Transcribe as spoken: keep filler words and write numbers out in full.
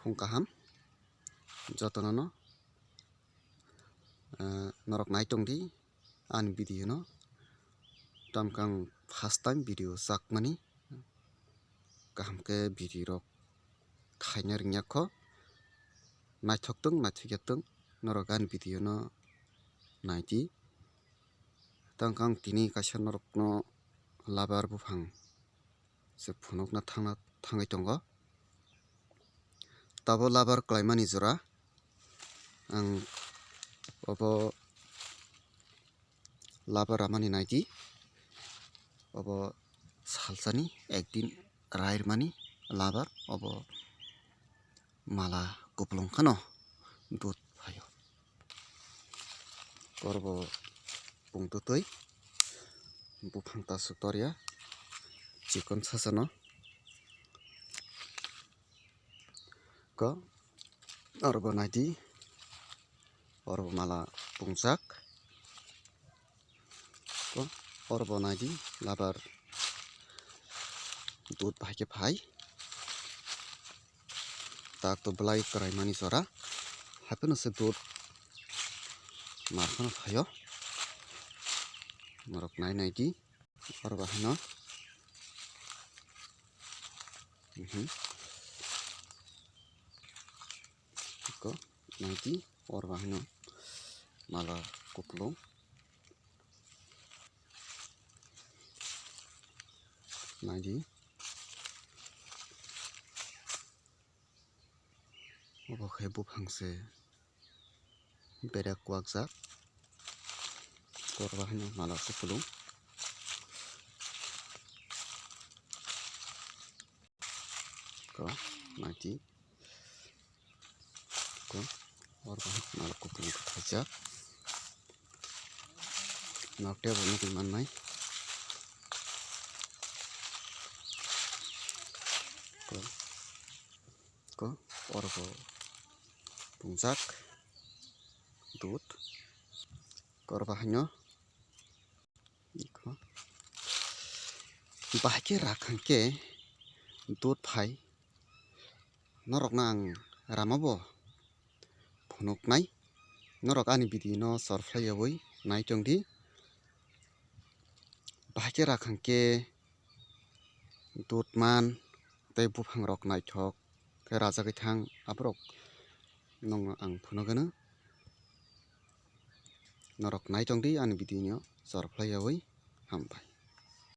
Phung kaham jotono no, eh, norok nai tong di ani video no. Tamkhe ang first time video chakmani, kaham khe video rok khaina ringya kho, naithok tong naithok ya tong, norok ani video no nai di. Tamkhe ang tini kaisa norok no labar buphang se phunukna thangna thangwi tongo. Tabo labar klaimani jora ang obo labar ramani nai di. Obo salsani ekdin rairmani labar, obo mala kupulung kheno dud phaio. Korbo pungtutwi buphang tasu torya chikon sasano. Ko orbo nai di, orbo mala pungjak. Ko orbo nai di, labar dud bahai khe phai. Tak to belai kwraimani jora, hapheno se dud mar phano phaio. Norok nai nai di, oro bahai no. Mhm. Ko nai di, oro bahai no mala kupulung. Nai di. Obo khe buphang se berek kwakjak. Korba hino mala kupulung. Ko nai di. Ko orba mala kupulung khaijak. Nok tei bo nugwi mannai. Ko, ko, oro bo pungjak dud. Kor bahaino. Ko, bahai khe rak hwnkhe dud phai. Norokno ang rama bo phunuknai. Norok ani video no sor phlaiyawi nai tong di. Bahai khe rak hwnkhe dud man tei buphang rok naithok khe rajagwi thang, aborok nokno ang phunukgwno. Norok nai tong di ani video no sor phlaiyawi. Hambai.